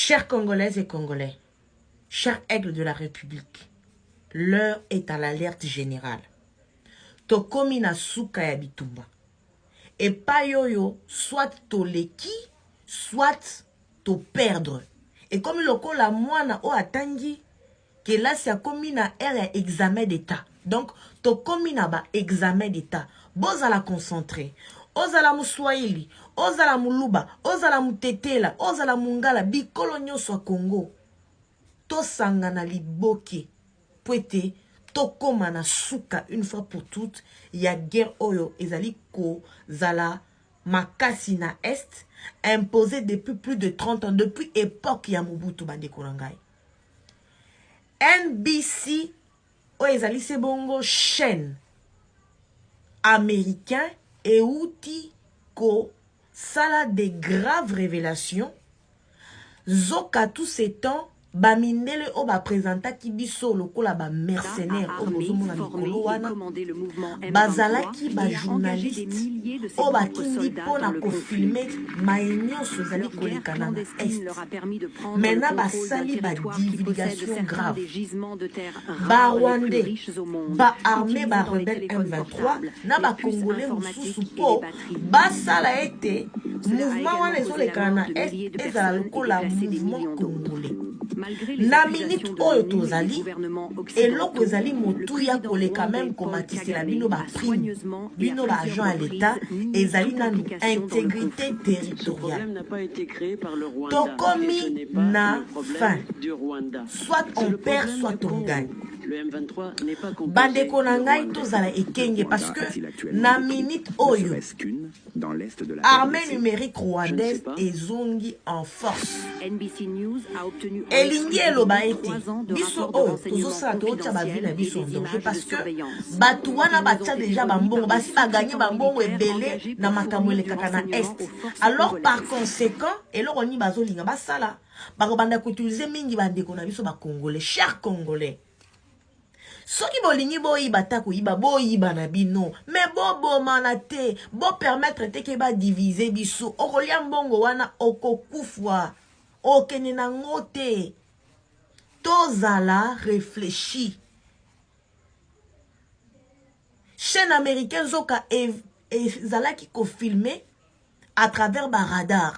Chers Congolaises et Congolais, chers aigles de la République, l'heure est à l'alerte générale. Tokomi na suka ya bitumba. Epai oyo soit toleki, soit to perdre. Ekomi lokola mwana oyo atangi kelasi akomi na heure ya examen d'etat. Donc tokomi na ba examen d'etat. Bozala concentré. Ozala Muswahili, ozala Muluba, ozala Mutetela, ozala Mungala, bikolo nyonso ya Congo. Tosangana liboke po ete tokoma na suka une fois pour toutes ya guerre oyo ezali kozala makasi na Est, imposée depuis plus de 30 ans, depuis époque ya Mobutu, bandeko na ngai. NBC oyo ezali se bongo chaîne américain euti kosala des graves révélations. Zoka tout ce temps bamindele oyo baprésentaki biso lokola bamercenaire oyo bozomona mikolo wana bazalaki bajournaliste oyo batindi mpona kofilme maye nyonso ezali kolekana na Est. Maintenant basali badivulgation grave. Barwandais baarmé barebelle M23 na bacongolais mosusu mpo basala ete mouvement wana ezolekana na Est ezala lokola mouvement congolais. Na minute oyo tozali, eloko ezali motuya koleka meme komatisela bino baprime, bino baagent ya l'État, ezali nanu intégrité territoriale. Tokomi na fin, soit on perd, soit on gagne. Bandeko na ngai, tozala ekenge parce que na minute oyo armée numérique rwandaise ezongi en force. Elingi eloba ete biso oyo tozosala, tootya bavie na biso en danger parce que bato wana batya déjà bambongo, basi baganye bambongo ebele na makambo elekaka na Est. Alors par conséquent, eloko nini bazolinga basala? Bakobanda koutiliser mingi bandeko na biso bacongolais. Cher Congolais, soki bolingi boyiba, ta koyiba, boyiba na bino, me bobomana te, bopermettre te ke badivise biso. Okolia mbongo wana, okokufwa, okende nango te. Tozala réfléchi. Chaîne américaine zoka ezalaki kofilme à travers baradar.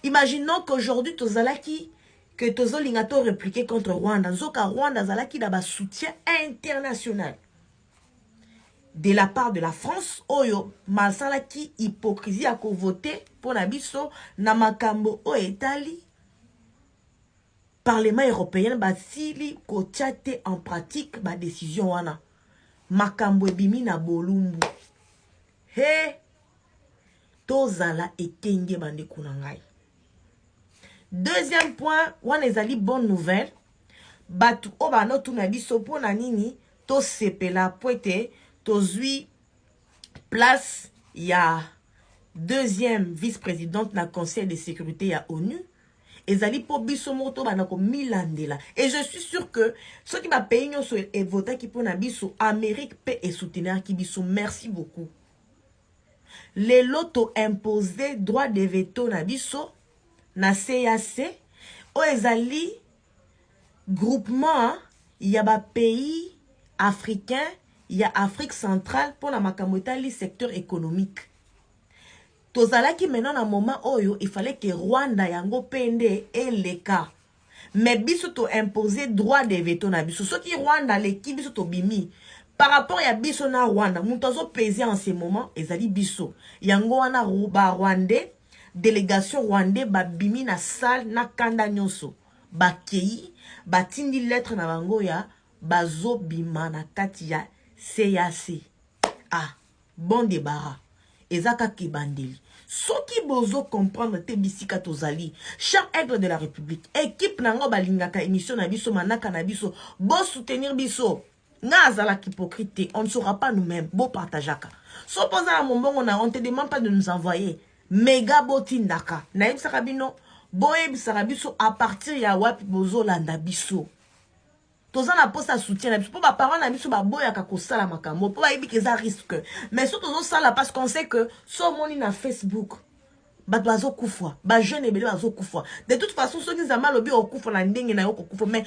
Imaginons qu'aujourd'hui tozalaki que tozolinga to répliquer contre Rwanda, nzoka Rwanda azalaki na basoutien international de la part de la France oyo masalaki hypocrisie ya kovote mpo na biso na makambo oyo etali Parlement européen. Basili kotia te en pratique badécision wana. Makambo ebimi na bolumbu. He, tozala ekenge, bandeko na ngai. Deuxième point wana ezali bonne nouvelle. Bato oyo banotuna biso mpo na nini tosepela po ete tozwi place ya deuxième vice-présidente na Conseil de sécurité ya ONU, ezali mpo biso moko tobanda komilandela. Et je suis sûr que soki bapays nyonso evotaki mpo na biso, Amérique mpe esoutenaki biso. Merci beaucoup. Lelo toimpose droit de veto na biso na CAC oyo ezali groupement ya bapays africain ya Afrique centrale mpona makambo etali secteur économique. Tozalaki maintenant na moment oyo il fallait que Rwanda yango mpe nde eleka, mais biso toimpose droit de veto na biso. Soki Rwanda aleki, biso tobimi. Par rapport ya biso na Rwanda, moto azopese en ce moment ezali biso. Yango wana barwandais, délégation rwandais babimi na salle na kanda nyonso, bakei batindi lettre na bango ya bazobima na kati ya CAC. Ah, bon débarras, eza kaka ebandeli. Soki bozocomprendre te bisika tozali, cher aigle de la République, équipe nango balingaka émission na biso, manaka na biso, bosoutenir biso. Nga azalaka hypocrite te, on ne saura pas nous-mêmes. Bopartageaka. So mpo oza na mombongo na, on te demande pas de nous envoyer méga. Botindaka, nayebisaka bino, boyebisaka biso à partir ya wapi bozolanda biso. Toza na mposa ya soutien na biso mpo baparent na biso baboyaka kosala makambo mpo bayebi ke eza risque, mais so tozosala parce qu'on sait que so omoni na Facebook. Bato bazokufa, bajeune ebele bazokufa. De toute façon, soki Nzambe alobi okufa na ndenge na yo, kokufa. Mais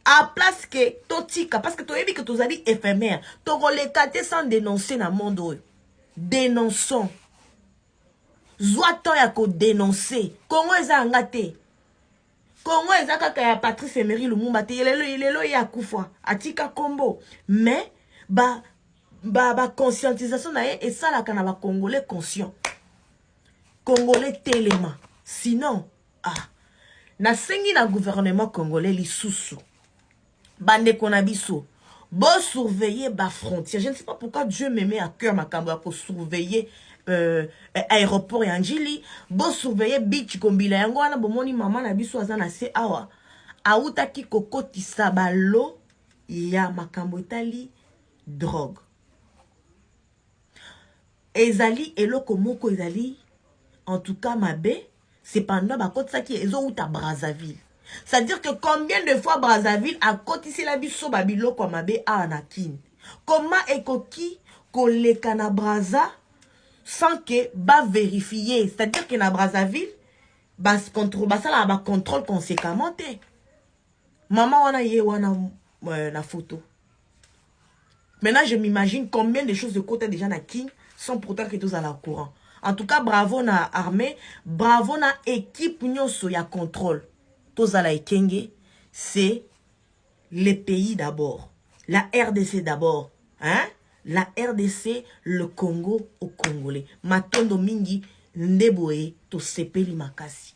à place ke totika, parce que toyebi ke tozali éphémère, tokoleka te sans dénoncer na monde oyo. Dénonçons. Zwa temps ya kodénoncer. Kongo eza yanga te, Kongo eza kaka ya Patrice Emery Lumumba te. Lelo lelo ye akufa, atika kombo, mais ba ba conscientisation na ye esalaka na bacongolais conscient. Congolais, telema. Sinon, ah, nasengi na gouvernement congolais lisusu, bandeko na biso, bosurveiller bafrontière. Je ne sais pas pourquoi Dieu me met à cœur makambo ya kosurveiller aéroport ya Njili, bosurveiller beach Kombila. Yango wana bomoni mama na biso aza na se awa, awutaki kokotisa balo ya makambo etali drogue. Ezali eloko moko ezali en tout cas mabe. Cependant, bakotisaki, ezowuta Brazzaville. C'est-à-dire que combien de fois Brazzaville akotisela biso babiloko ya mabe awa na Kine? Comment ekoki koleka na Braza sans que bavérifie? C'est-à-dire que na Brazzaville basalaka bacontrôle conséquemment te. Mama wana, ye wana na photo. Maintenant, je m'imagine combien de choses ekota déjà na King sans pourtant que tozala courant. En tout cas, bravo na armée, bravo na équipe nyonso ya contrôle. Tozala ekenge. C'est le pays d'abord, la RDC d'abord, hein? La RDC, le Congo au Congolais. Matondo mingi. Nde boye tosepeli makasi.